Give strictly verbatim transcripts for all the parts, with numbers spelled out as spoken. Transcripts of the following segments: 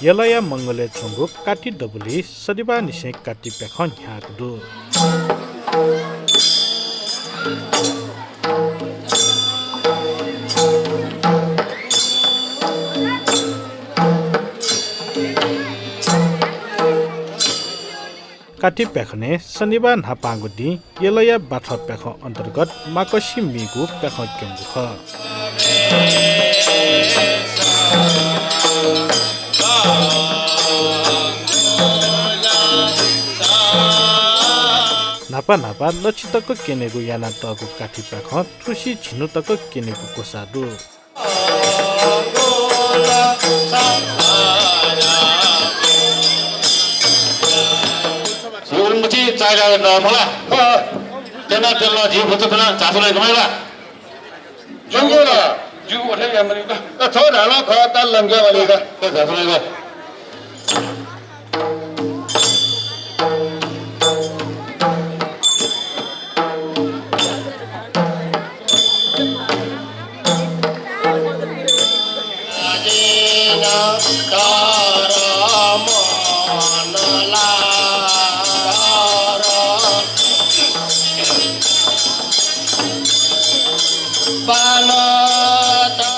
यलया मंगलय् च्वंगु कात्ति दबुलिइ शनिबाःनिसें कात्ति प्याखं न्ह्याःगु दु। कात्ति प्याखनय् शनिबाः न्हापांगु दिं यलया बाथः प्याखं अन्तर्गत माकसि मीगु प्याखं क्यंगु खः। न्हापा न्हापा लच्छि तक क्यनेगु यानातःगु कात्ति प्याखं थुसि झिन्हु तक क्यनेगु ग्वसाः दु।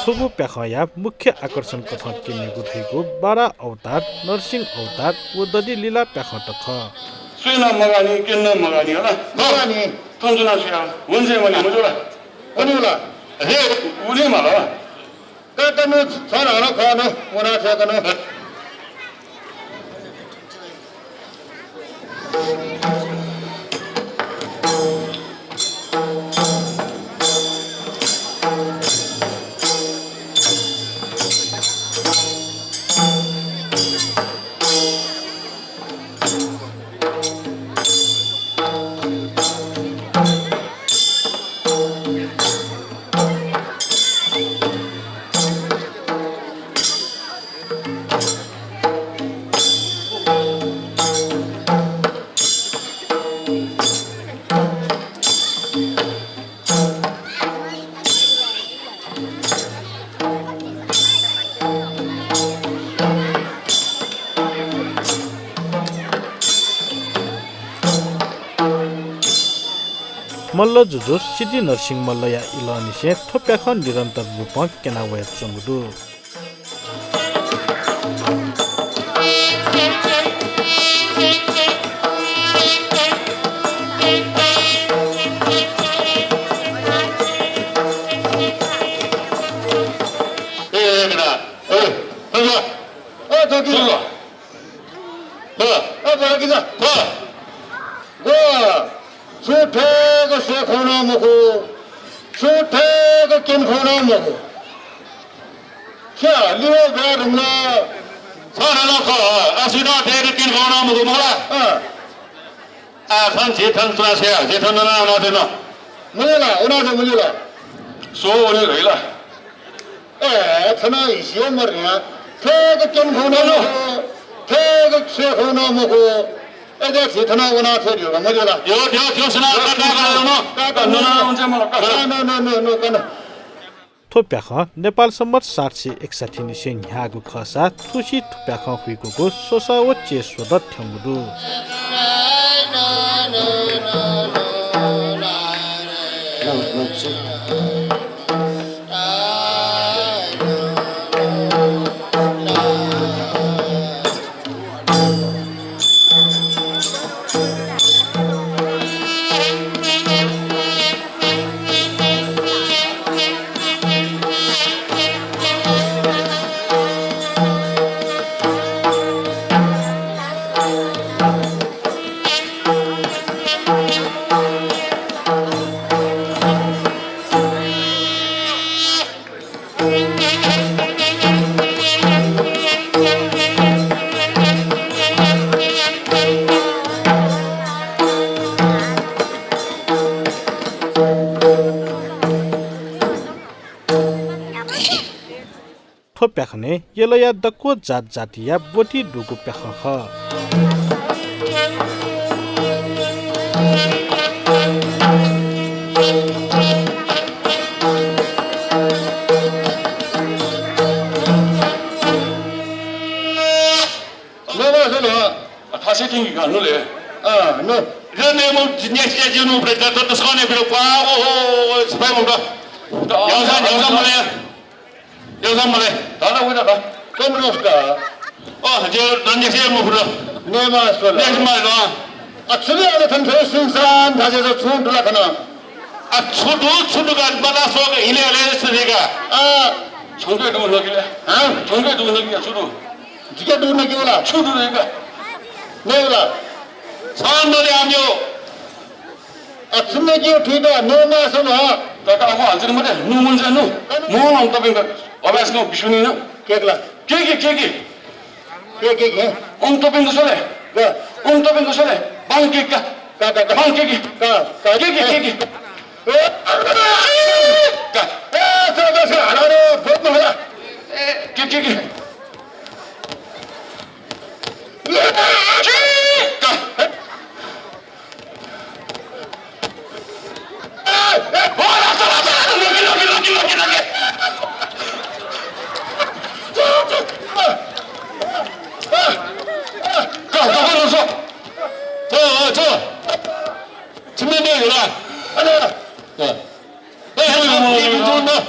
थुगु प्याखंया मुख्य आकर्षण कथं क्यनेगु धइगु बारा अवतार, नरसिंह अवतार व दधिलीला प्याखंत खः। स्वये नं मगानि, क्यने नं मगानि, हला। मगानि। थन च्वनाः स्वया, हुन चाहिँ मनि, मजू ला? मजू ला? हे, उलि माल। का तनु, छ न्हानं खः नु, वना छ्वय्‌कनु। मल्ल जुजु सिद्धिनरसिंह मल्लया इलंनिसें थ्व प्याखं निरन्तर रूपं क्यना वयाच्वंगु दु। ए, ए, मिना, ए, थन वा। ओ, थौंकि। थन वा। थन वा। ओ, बडाकिजा। थन वा। गो। छुं थ्वय्‌क स्वये खंगु नं मखु, छुं थ्वय्‌क क्यने खंगु नं मखु। छ्या, लिहां ब्वाये धुंकल। छ नं खः, आः सुयातं थ्वय्‌क क्यने खंगु नं मखु, मखु ला? अँ। आः थन झी थन च्वनाः स्वया, झी थन नना वनाः थ्वय् नं। मल्ल ला, वनाः थ्वय् मल्ल ला? स्व वने धइ ला? ए, थन हिसियो मर्या, थ्वय्‌क क्यने खंगु नं मखु, थ्वय्‌क स्वये खंगु नं मखु। अय्‌जूगुलिं झी थन वनाः थ्वय् ध्यबा मज्यू ला? यो, ध्यबा, ध्यबा, सुनां का, का, का, नं, का, का, नं, नं, नं, नं, नं, का, नं। थ्व प्याखं नेपाल सम्बत सात सय एकसठ्ठी निसें न्ह्याःगु खःसा थुसि थ्व प्याखं हुइकूगु स्वसः व च्यय् स्वदँ थ्यंगु दु। थ्व प्याखनय् यलया दक्व जात जातिया ब्वति दुगु प्याखं खः। नु ले। अँ, नु। रे ने मो नेक्स्ट इयर जिनु प्रयत्न त त सने बिरो क्वा, ओहो, सफाइ मो का। याउँछ, याउँछ मलाई। याउँछ मलाई। त न उता त। कम नमस्कार। अँ, जे नेक्स्ट इयर मो पुरा। नेमा सोला। नेक्स्ट मा, अँ। अ, छुले अले थन फेरि सुनसान थासे छ छुं दुला थन। अ, छु दु, छु दु का, बता सो का, इले अले छु दे का। अ। छंके दु न किले। हाँ? छंके दु न किले, छु दु। जिके दु न कि उला। छु दु न का। ने उला। सान दले आम्यो। अ, छुने कि थुइता, नो मा सो न। त का, अखो हाल्छ नि मते, नु मुन जा नु। मो हम तपिं का। अभ्यास नो बिसुनी न। केकला। के के, के के। के, के, के? ओम तपिं कसले? ग। ओम तपिं कसले? बाङ के का? का, का, का। बाङ के के? का, का। के के, के के? ए, का। ए, त, त, त, हला रे, बहुत महला। ए, के, के, के? का।